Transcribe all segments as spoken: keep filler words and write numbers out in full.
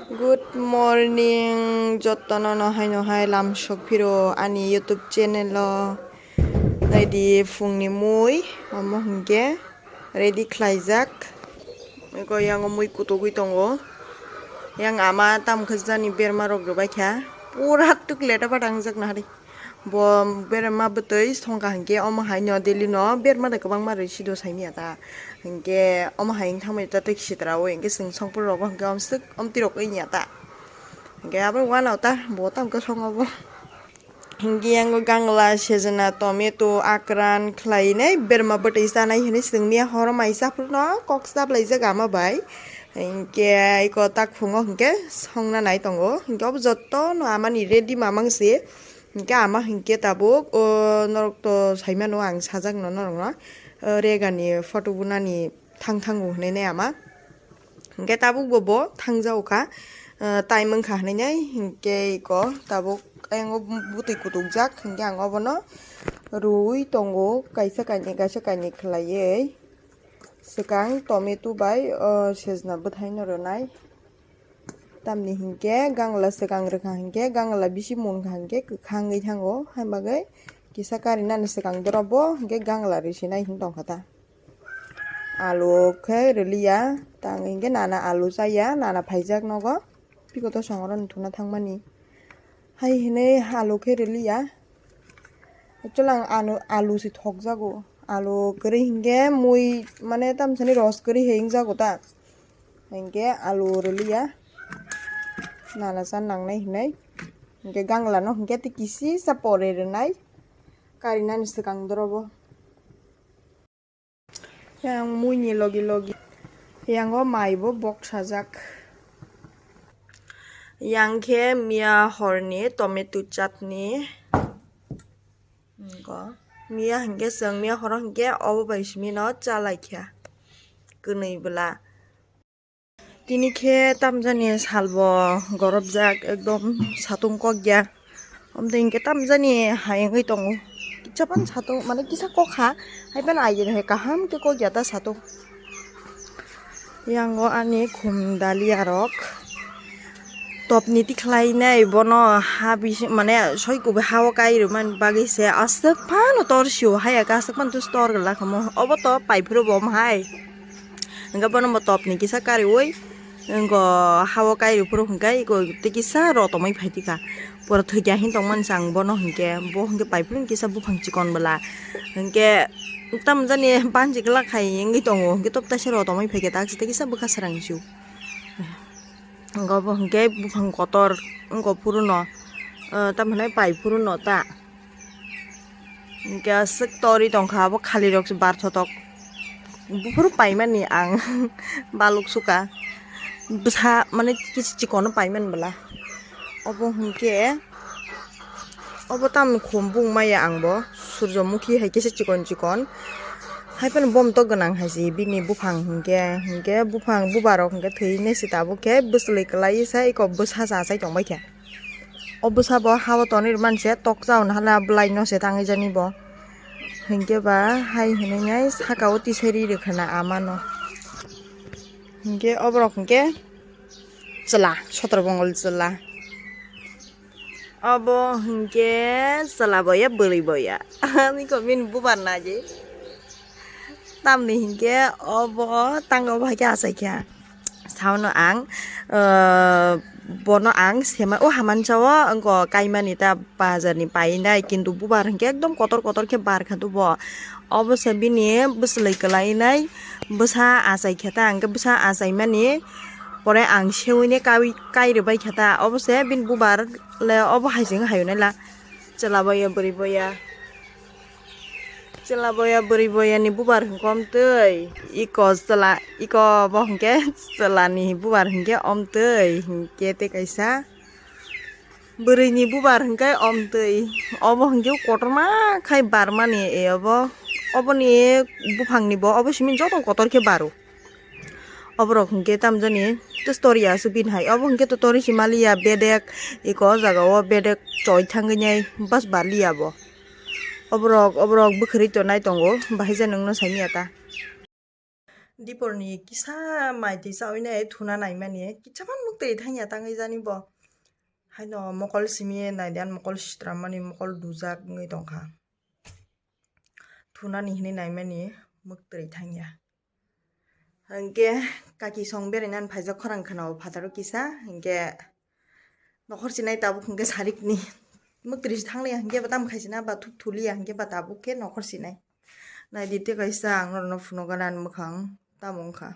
Good morning, jotono no hai no hai lam sok phiro ani YouTube channel o. Naidi phungni mui, omo hinkhe ready khlaijak. Eko yang mui kutugwi tongo. Yang ama tam khajani berma rok rwbaikha. Pura tuk leta patangjak nahari. Bo berma bwtwi songkha hinkhe omo hai no daily no berma da kwbangma rwi sido saimanya ta. Hinkhe omo hai wng thangmani ta tei sitra o hinkhe chwng songpor rogo hinkhe omswk omtwi rok wngya ta. Hinkhe abo uanao ta bo tam khe songo bo. Hinkhe yango gangla, sejna, tomato, akran khlainai berma bwtwi chanai hinwi chwngni horo mai chaphruno kok chaplaijak ama bai. Hinkhe eko tak phungo hinkhe songna nai tongo. Hinkhe obo jotono amani ready mamang se. Hinkhe ama hinkhe tabuk, o, norok to saimano ang sajakno norokno, o, Regani photo bunani thang thango hinwi nai ama. Hinkhe tabuk bo bo thangjago kha, o, time wngkha hinwi nai. Hinkhe eko tabuk ayang o bwtwi kutukjak, hinkhe ang obono rwui tongo kaisa kainwi, kaisa kainwi khlaiwi. Swkang tomato bai, o, sejna bwthaino rwnai. Tamni hinkhe gangla swkang rwkha hinkhe gangla bisi munkha hinkhe kwkhangwi thango, hai bagwi kisa karinani swkang dorobo hinkhe gangla rwsinai hinwi tongkha ta. Alu khe rwliya, tang hinkhe nana alu chaya, nana phaijak nogo, bikoto songoroni thuna thangmani. Hai hinwi alu khe rwliya. Actually ang anu, alu se thokjago. Alu kwrwi hinkhe mui mane tamsani ros kwrwi hai wngjago ta. Hinkhe alu rwliya. Nana cha nangnai hinwi. Hinkhe ganglano hinkhe tei kisisa pore rwnai. Karinani swkang dorobo. Yang muini logi logi. Yang o mai bo boksajak. Yang khe miya horni tomato chutney. Ngo. Miya hinkhe chwng miya horo hinkhe obo bai simi no chalaikha. Kwnwi bwla. Tini khe tamjani salbo gorobjak, ekdom satung kokya. Omtwi hinkhe tamjani hai wngwi tongo. Kisa phano satung, mane kisa kokha, hai phano aigini hai kaham khe kokya ta satung. Yango ani khum dalia rok. Topni tikhlainai bono ha bisi, mane soi kubi ha o kai rwmani bagwi se aswk phano tor sio, haiya khe aswk phano tor glak omo. Obo to paiphuru bo omo hai. Hwnkhe bono bo topni kisa kariui, wngkha ha o kairwi phuru hwnkhe eko tei kisa rotomwi phai tikha. Pura thwikya hin tongmani chwng bono hinkhe, bo hinkhe paiphuru kisa buphang chikon bwla. Hinkhe tamjani banchi glak hai wngwi tongo, hinkhe toptaisa rotomwi phaikhe tak site kisa bwkha srang sio. Wngkha bo hinkhe buphang kotor wngkha phuru no, ah, tamhinai paiphuru no ta. Hinkhe aswk torwi tongkha abo khalirok se barthotok. Buphuru paimani ang baluk suka. Bwsa mane kisa chikono paimani bwla. Obo hinkhe obo tamni khum bung maya ang bo. Surjomukhi hai kisa chikon chikon. Hai phano bomtok gwnang hai se bini buphang hinkhe, hinkhe buphang bubarok hinkhe thwinai se tabuk khe bwswlwi kwlaiwi se eko bwsa chachai tongbaikha. O bwsa bo ha o tonwi rwmani se toksa hwn hala bwlai no se tangwi jani bo. Hinkhe ba hai hinwi nai saka o tisai ri rwkha na ama no. Hinkhe oborok hinkhe chwla, sotro bongol chwla. Obo hinkhe chwla boya, bwrwi boya. Ani ko bini bubar naji. Tamni hinkhe obo tango bai khe achaikha. Saono ang, ah, bono ang sema, o hamansa o wngkha kaimani ta bazar ni painai, kintu bubar hinkhe ekdom kotor kotor khe bar kha bo. Obo se bini bwswlwi kwlainai bwsa achaikha ta, hinkhe bwsa achaimani pore ang sewini kai, kai rwbaikha ta. Obo se bini bubar le obo hai se wng hai hwnwi la. Chwla boya, bwrwi boya. Chwla boya, bwrwi boya ni bubar hwnkhe omtwi. Iko chwla, iko bo hwnkhe chwla ni bubar hwnkhe omtwi. Hinkhe tei kaisa bwrwi ni bubar hwnkhe omtwi. Obo hwnkhe kotorma khai barmani, e, obo, obo ni buphang ni bo, obo simi joto kotor khe baro. Oborok hinkhe tamjani tei tori aswk bini hai. Obo hinkhe to tori se maliya bedek, eko o jaga o bedek choi thangwi nai bas barliya bo. Oborok, oborok bwkhwrwi tonai tongo, bahai jani wngno saimanya ta. Diporni kisa mai twi chawi nai thuna naimani, kisa phano mwktwi thangya tangwi jani bo. Haino mokol simi nai di, ani mokol sitram mani, mokol dujak wngwi tongkha. Thunani hinwi naimani mwktwi thangya. Hwnkhe kaki song beraina phaijak khorang khwnao phataro kisa, hwnkhe nokhor sinai tabuk hwnkhe sarikni mwktwi thangli hwnkhe ba tam khaisina ba thuk thuliya hwnkhe ba tabuk khe nokhor sinai. Nai di tei kaisa ang norokno phunukgana ani mwkhang tamo wngkha.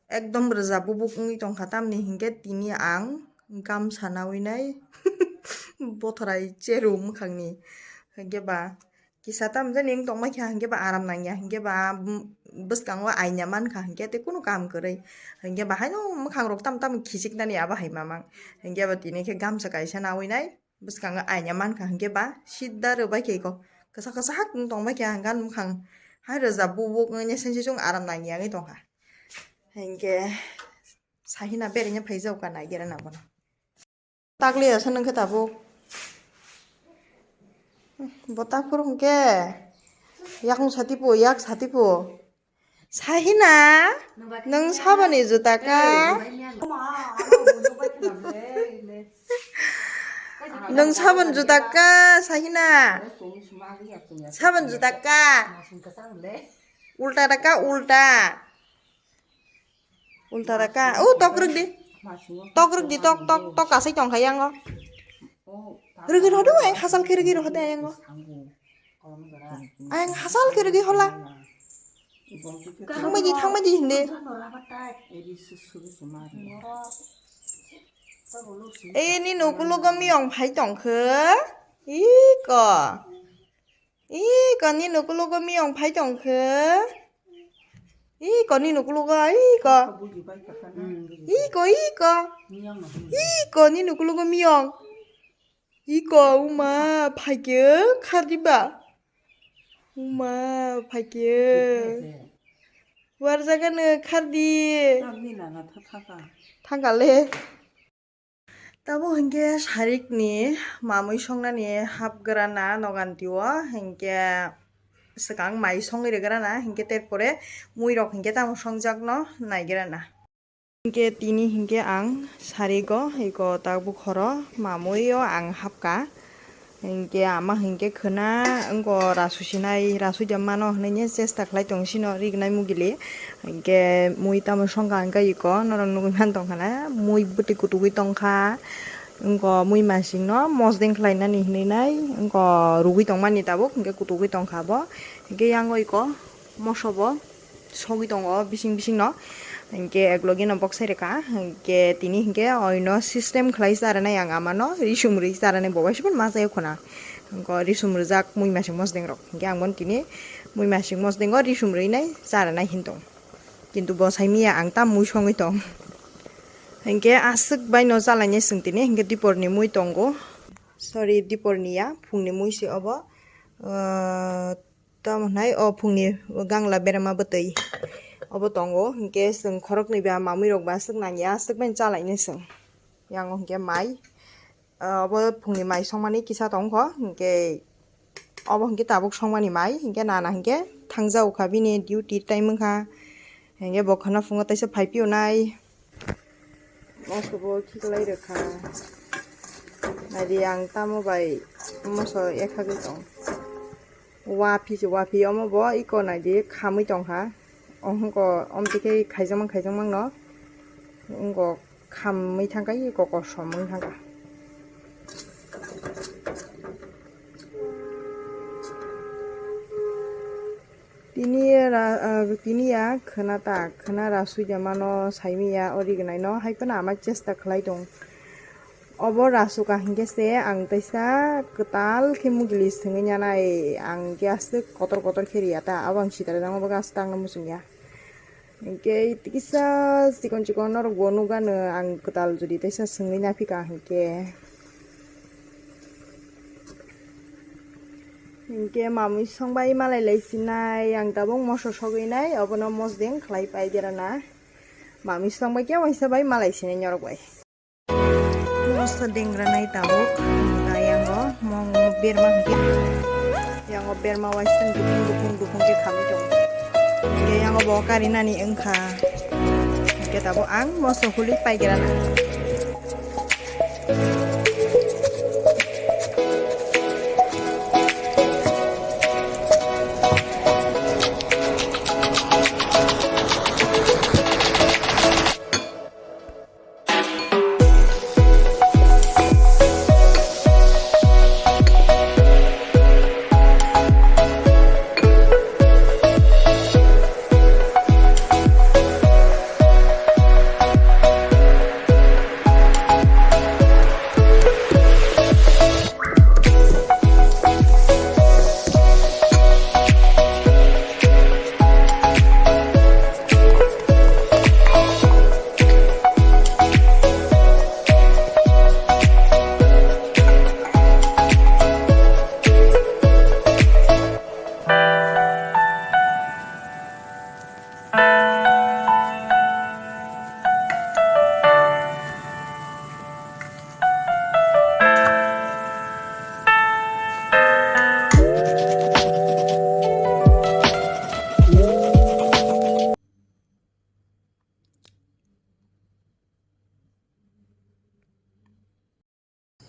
Ekdom rwjak bubuk wngwi tongkha, tamni hinkhe tini ang gamsa nawi nai bothrai cheru mwkhangni. Hinkhe ba kisa tam jani wng tongma khe hinkhe ba aram nangya, hinkhe ba bwskango aina mankha hinkhe tei kunu kam kwrwi. Hinkhe ba haino mwkhang rok tam tam khichik nani abo hai mamang. Hinkhe ba tini khe gamsa kaisa nawi nai. Bwskango aina mankha hinkhe ba sidda rwbai khe iko kwchak kwchak wng tongbai khe ang gan mwkhang hai rwjak bubuk wngya sensing chung aram nangya wngwi tongkha. Hinkhe sahina beraina phaijak kha naigera na bono. Takliya se nungkhe tabuk. Bo takhur hwnkhe yakung satipu yak satipu. Sahina, nwng saboni juta ka? Nwng sabon juta ka, Sahina? Sabon juta ka? Ulta da ka, ulta. Ulta da ka. O, tok rwk di. Tok rwk di, tok, tok, tok asai tongkha yango. Rwgwi rw di, ang hasal khe rwgwi rw di yango. Ang hasal khe rwgwi hola. Thangbai di, thangbai di hindi. E, nini ukulogo miyong phai tongkhe. Iko. Iko, nini ukulogo miyong phai tongkhe. Iko, nini ukulogo, iko. Iko, iko. Iko, nini ukulogo miyong. Iko, uma, phaikhe, khardi ba? Uma, phaikhe. Warjagano khardi. Thangkale. Tabo hinkhe sarikni mamui songnani hapgrana noganti o, hinkhe swkang mai songwi rwgrana, hinkhe terpore muirok hinkhe tamo songjakno naigrana. Hinkhe tini hinkhe ang sarigo, iko tabuk horo mamui o ang hapkha. Hinkhe ama hinkhe khwna wngkha rasu sinai, rasu ja mano hinwi chesta khlai tong sino rignai mugili. Hinkhe mui tamo songkha hinkhe iko norok nugwi man tongkha na mui bwtwi kutugwi tongkha. Wngkha mui masingno mosdeng khlainani hinwi nai wngkha rugwi tongmani tabuk hinkhe kutugwi tongkha bo. Hinkhe yango iko moso bo sogwi tongo bising bisingno. Hinkhe eklogi no boksai rwkha. Hinkhe tini hinkhe oino system khlai cha rwnai ang amano, risum rwi cha rwnai bo bai se phano ma chai khwna. Hinkhe risum rwjak mui masing mosdeng rok. Hinkhe ang bono tini mui masing mosdengo risum rwi nai cha rwnai hin tong. Kintu bo sai miya ang tam mui songwi tong. Hinkhe aswk bai no cha lainai chwng tini, hinkhe diporni mui tongo. Sorry, diporni ya, phungni mui se obo. Ah, Tamo hwnai o phungni gangla berama bwtwi obo tongo, hinkhe chwng khoroknwi ba mamui rok ba aswk nangya, aswk bai cha lainai chwng. Yang o hinkhe mai, ah, obo phungni mai songmani kisa tongkho, hinkhe obo hinkhe tabuk songmani mai, hinkhe nana hinkhe thangjago kha bini duty time wngkha, hinkhe bo khwna phungo teisa phai phiyonai. Moso bo khiklai rwkha. Naidi ang tamo bai moso ekhagwi tong. Wapi se wapi omo bo iko naidi khamwi tongkha. Ohonko omtwi khe khaijakmang khaijakmang no. Wngko khamwi thangkha iko kosom wng thangkha. Tini ra-, ah, tini ya khwna ta, khwna ra sui ya mano saimi ya o rignai no, hai phano ama chesta khlai tong. Obo ra suka hinkhe se ang teisa kwtal khe mugili swngwi nanai, ang khe aswk kotor kotor khe riya ta, abo ang sitara jang obo khe aswk tangna muchung ya. Hinkhe kisa chikon chikon norok bo nukgano ang kwtal jodi teisa swngwi naphika hinkhe. Hinkhe mamui songbai malai lai sinai, ang tabuk moso sogwi nai, obono mosdeng khlai pai derana. Mamui songbai khe waisa bai malai sinai norok bai. Moso dengra nai tabuk, hinkhe yango mong berma hinkhe, yango berma waisa dukung dukung dukung khe khamwi tongo. Hingke yango bo karinani wngkha. Hingke tabuk ang moso huli paigrana.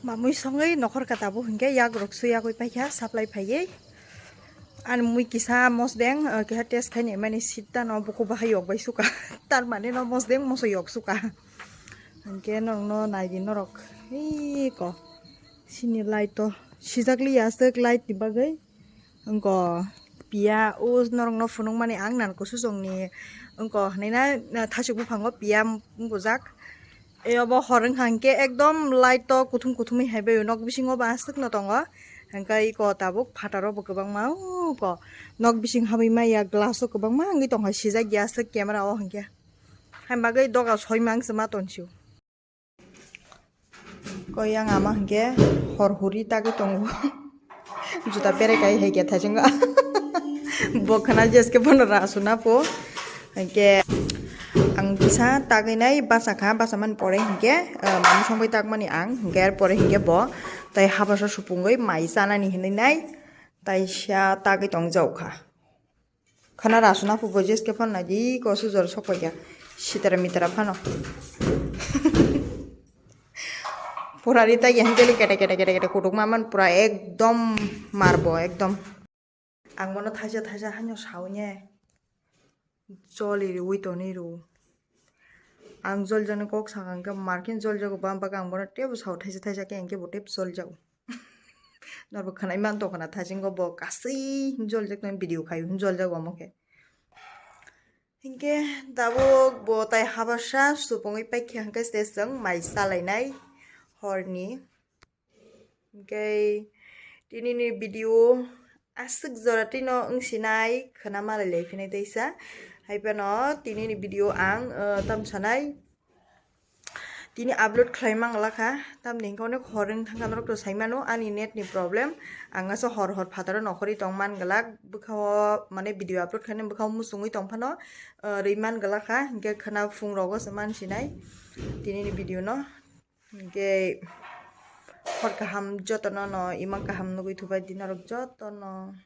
Mamui songwi nokhor ka tabuk hinkhe yagrok swi yagwi paikha supply phaiwi. Ani mui kisa mosdeng, uh, keha test khaini mani sita no buku bahai yok bai suka. Tar mani no mosdeng moso yok suka. Hinkhe norok no naidi norok. Iko. Sini light to sijak liya aswk light ni bagwi. Wngko piya o norokno phunukmani ang nang kusu chwngni wngko hwnwi na thasuk buphango piya bujak. Eo bo hor wngkha hinkhe ekdom light to kuthum kuthumwi hai bai nok bisingo bo aswkno tongo. Hinkhe iko tabuk phataro bo kwbangma wngko nok bising habwi maya glass o kwbangma wngwi tongkha sijak ya aswk camera o hinkhe. Haini bagwi doga soima wngse ma tonsio. Koi yang ama hingke hor huri tagwi tongo. Juta pere kai hai khe thaichungo. Bo khana jeske bono rasuna po. Hingke ang kisa tagwi nai basa kha, basa mani pore hingke, eh, mami songwi tagmani ang, hingke er pore hingke bo tai habasa supungwi mai chanani hinwi nai tai sia tagwi tongjao kha. Khana rasuna phubo jeske phano naidi ko sujor sokpaiya sitara mitara phano. Pura rita yang jeli kete kete kete kete kutuk maman pura ekdom marbo ekdom. Ang bono thaisa thaisa haino sawi ne joli riwi toni ru. Ang jol jani kok saka hingke markin jol jago bam baka ang bono tebo sao thaisa thaisa ke hingke bo tebo jol jago. Norbo khwnai man tongkha na thajingo bo kasui hinjol jak nang video khai hinjol jak omo khe. Hinkhe tabuk bo tai habasa supungwi paikha hinkhe se chwng mai salainai horni. Hinkhe tinini video aswk jora tino wngsinai khwna malai lai phinai teisa. Haiphano tinini video ang, uh, tam sanai. Tini upload khlai man glak kha, tamni hwnkhe onek hor wng thang kha, norok to sai mano ani net ni problem. Ang asa hor hor phataro nokhorwi tong man glak, bwkha o mane video upload khainani bwkha o muchungwi tong phano, ah, rwi man glak kha, hinkhe khwna phung rogo se man sinai tini ni video no. Hinkhe hor kaham jotono no imang kaham nugwi thubai di norok jotono.